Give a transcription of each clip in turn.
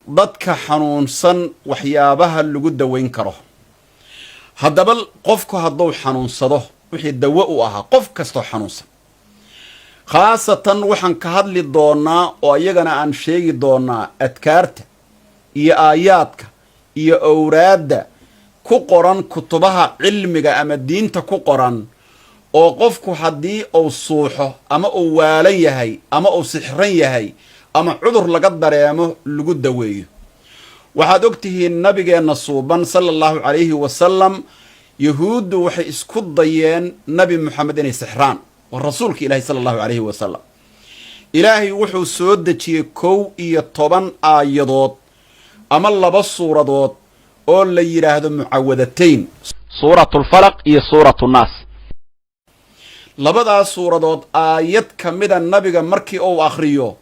Dadka xanuunsan waxyaabaha lagu daweyn karo. Haddaba qofku hadduu xanuunsado, wixii dawo u ahaa qof kastoo xanuunsan, khaasatan waxaan ka hadli doonaa oo iyagana aan sheegi doonaa adkaarta iyo aayaadka iyo owraadda ku qoran kutubaha cilmiga ama diinta ku qoran, oo qofku haddii uu suuxo ama uu waalan yahay ama uu sixran yahay ama cudur laga dareemo lagu daweeyo. Waxaad og tihiin nabigeenna suuban, sala Allahu calayhi wasalam, Yahuuddu waxay isku dayeen Nabi Moxamed inay sixraan. Waa rasuulka Ilaahi, sala Allahu calayhi wasalam. Ilaahay wuxuu soo dejiyey 11 aayadood ama laba suuradood oo la yidhaahdo mucawadatayn, Suuratu Lfalaq iyo Suuratu Nnaas. Labadaas suuradood aayad ka mida nabiga markii uu akhriyo,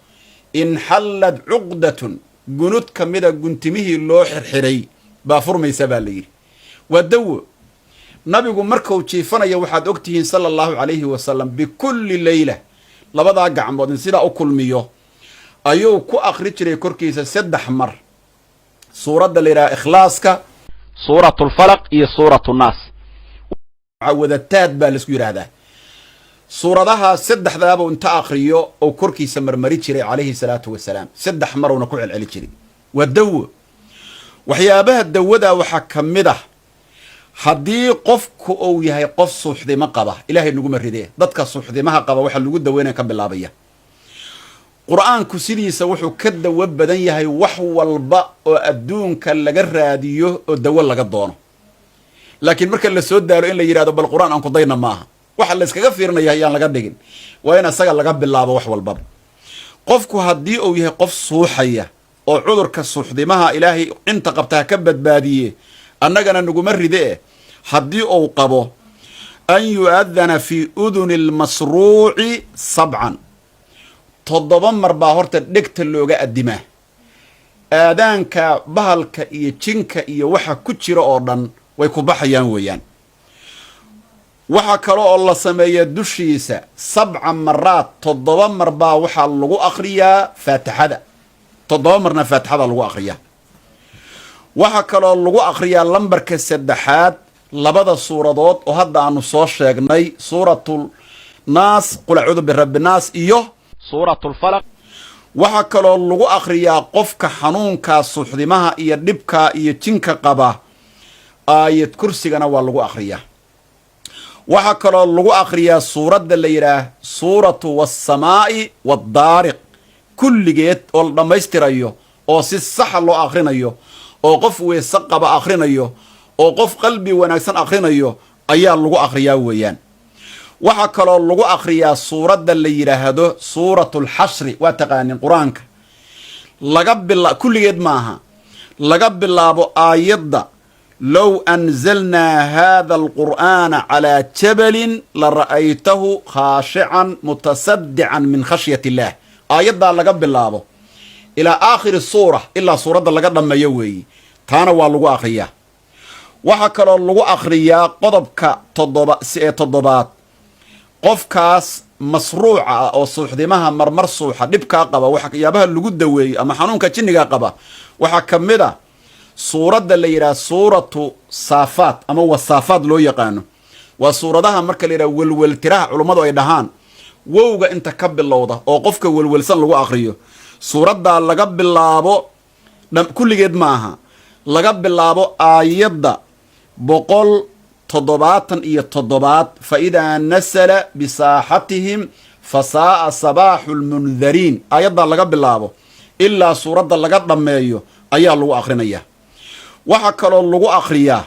inxallad cuqdatun, gunud ka mida guntimihii loo xirxiray baa furmaysa, baa la yidhi. Waa dawo. Nabigu markuu jiifanaya, waxaad og tihiin, sala Allahu calayhi wasalam, bikulli leyla labadaa gacmood in sidaa u kulmiyo ayuu ku akhri jiray korkiisa saddex mar suuradda la yidhaha Ikhlaaska, Suuratu Lfalaq iyo Suuratu Nnaas. Mucawadataad baa laisku yidhaahdaa. Suuradaha saddexdaabuu inta akriyo ou korkiisa marmari jiray, calayhi salaatu wasalaam, saddex marowna ku celceli jiray. Waa dawo. Waxyaabaha dawada waxaa ka mid ah, haddii qofku uu yahay qof suuxdimo qaba, Ilaahay naguma ridee, dadka suuxdimaha qaba waxaa lagu daweynaya ka bilaabaya. Qur-aanku sidiisa wuxuu ka dawo badan yahay wax walba oo adduunka laga raadiyo oo dawo laga doono. Laakiin marka la soo daalo in la yidhahdo "bal qur-aan aan ku dayna" maaha. Waxa la yskaga fiirinaya ayaan laga dhigin, waa in isaga laga bilaabo wax walbaba. Qofku haddii uu yahay qof suuxaya oo cudurka suuxdimaha, Ilaahay inta qabta ha ka badbaadiye, annagana naguma ride eh, haddii uu qabo, an yu'adana fii uduni lmasruuci sabcan, 7 mar baa horta dhegta looga addimaa. Aadaanka bahalka iyo jinka iyo waxa ku jira oo dhan way ku baxayaan weeyaan. Waxaa kale oo la sameeya dushiisa sabca maraad, 7 mar baa waxaa lagu akhriyaa Faatixada, 7 marna Faatixada lagu akhriyaa. Waxaa kaloo lagu akhriyaa lambarka saddexaad labada suuradood oo hadda aanu soo sheegnay, Suuratu Naas, Qul acuudu birabbi naas, iyo Suuratu Lfalaq. Waxaa kaloo lagu akhriyaa qofka xanuunkaa suuxdimaha iyo dhibkaa iyo jinka qaba, Aayad Kursigana waa lagu akhriyaa. Waxaa kaloo lagu akhriyaa suuradda la yidhaah Suuratu Wassamaa'i Waddaariq kulligeed oo la dhammaystirayo oo si saxa loo akhrinayo oo qof weese qaba akhrinayo oo qof qalbi wanaagsan akhrinayo ayaa lagu akhriyaa weeyaan. Waxaa kaloo lagu akhriyaa suuradda la yidhaahdo Suuratu Alxashri. Waa taqaanin Qur-aanka laga bila kulligeed maaha, laga bilaabo aayadda "low anzalnaa hada alqur'aana calaa jabalin la ra'aytahu khaashican mutasaddican min khashyat illaah", aayaddaa laga bilaabo ilaa aakhiri suura, ilaa suuradda laga dhammeeyo weeyi. Taana waa lagu akhriyaa. Waxaa kaloo lagu akhriyaa qodobka toddoba ee toddobaad, qofkaas masruuca ah oo suuxdimaha marmar suuxa dhibkaa qaba, waxyaabaha lagu daweeyo ama xanuunka jinniga qaba waxaa ka mid a suuradda la yidhaha Suuratu Saafaat ama Wasaafaat loo yaqaano. Waa suuradaha marka la yidhaha welweltiraha, culummadu ay dhahaan wowga inta ka bilowda oo qofka welwelsan lagu akriyo. Suuraddaa laga bilaabo, kulligeed ma aha, laga bilaabo aayadda 177, "fa idaa nasala bisaaxatihim fa saa'a sabaaxu lmundariin", aayaddaa laga bilaabo ilaa suuradda laga dhammeeyo ayaa lagu akhrinayaa. Waxaa kaloo lagu akhriyaa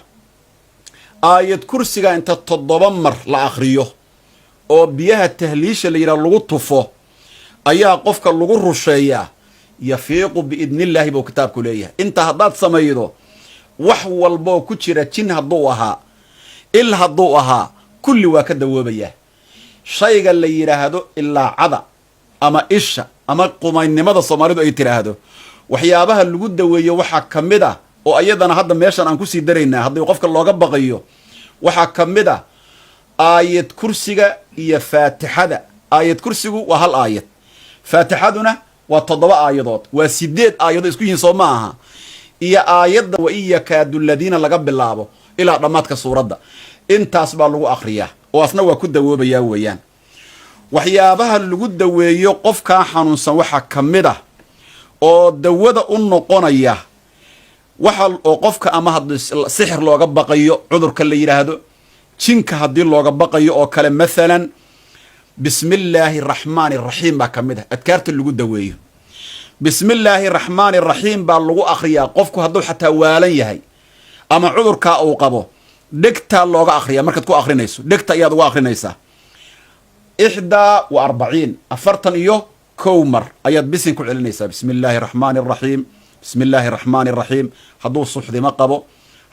Aayad Kursiga inta 7 mar la akhriyo oo biyaha tahliisha la yidhaha lagu tufo ayaa qofka lagu rusheeyaa. "Yafiiqu biidnillaahi" buu kitaabku leeyahay. Inta haddaad samaydo, wax walboo ku jira, jin hadduu ahaa, il hadduu ahaa, kulli waa ka dawoobayaa. Shayga la yidhaahdo ilaacada ama isha ama qumaynimada Soomaalidu ay tidhaahdo, waxyaabaha lagu daweeyo waxaa ka mid ah, oo ayadana hadda meeshan aan kusii daraynaa haddii qofka looga baqayo, waxaa ka mid ah Aayad Kursiga iyo Faatixada. Aayad Kursigu waa hal aayad, Faatixaduna waa Waa toddoba aayadood, waa sideed aayadood isku yihiin, soo ma aha? Iyo aayadda وإن يكاد الذين laga bilaabo ilaa dhammaadka suuradda, intaas baa lagu akhriyaa oo asna waa ku dawoobayaa weeyaan. Waxyaabaha lagu daweeyo qofkaa xanuunsan waxaa ka mid ah oo dawada u noqonaya waxa oo qofka ama haddii sixir looga baqayo, cudurka la yidhaahdo jinka haddii looga baqayo oo kale, mathalan بسم الله الرحمن الرحيم baa ka mid ah adkaarta lagu daweeyo. بسم الله الرحمن الرحيم baa lagu akhriyaa. Qofku hadduu xataa waalan yahay ama cudurkaa uu qabo, dhegtaa looga akhriyaa. Markaad ku akhrinayso, dhegta ayaad uga akhrinaysaa. 41, 41 mar ayaad bisin ku celinaysaa: بسم الله الرحمن الرحيم، بسم الله الرحمن الرحيم. Hadduu suxdimo qabo,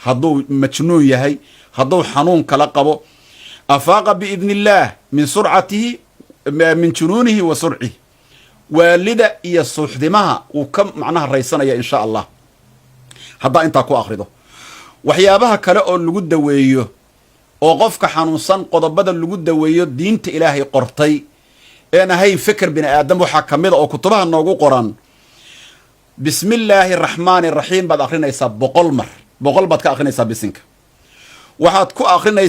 hadduu majnuun yahay, hadduu xanuun kala qabo, أفاق بإذن الله من سرعته من جنونه وصرعه, waalida iyo suuxdimaha wuu ka macnaha raysanaya, insha Allah, haddaa intaa ku akhrido. Waxyaabaha kale oo lagu daweeyo oo qofka xanuunsan, qodobada lagu daweeyo diinta Ilaahay qortay een ahayn feker bini aadam, waxaa ka mid a oo kutubaha noogu qoran: بسم الله الرحمن الرحيم baad akhrinaysaa 100 mar. 100 baad ka akhrinaysaa bisinka. Waxaad ku akhrinaysaa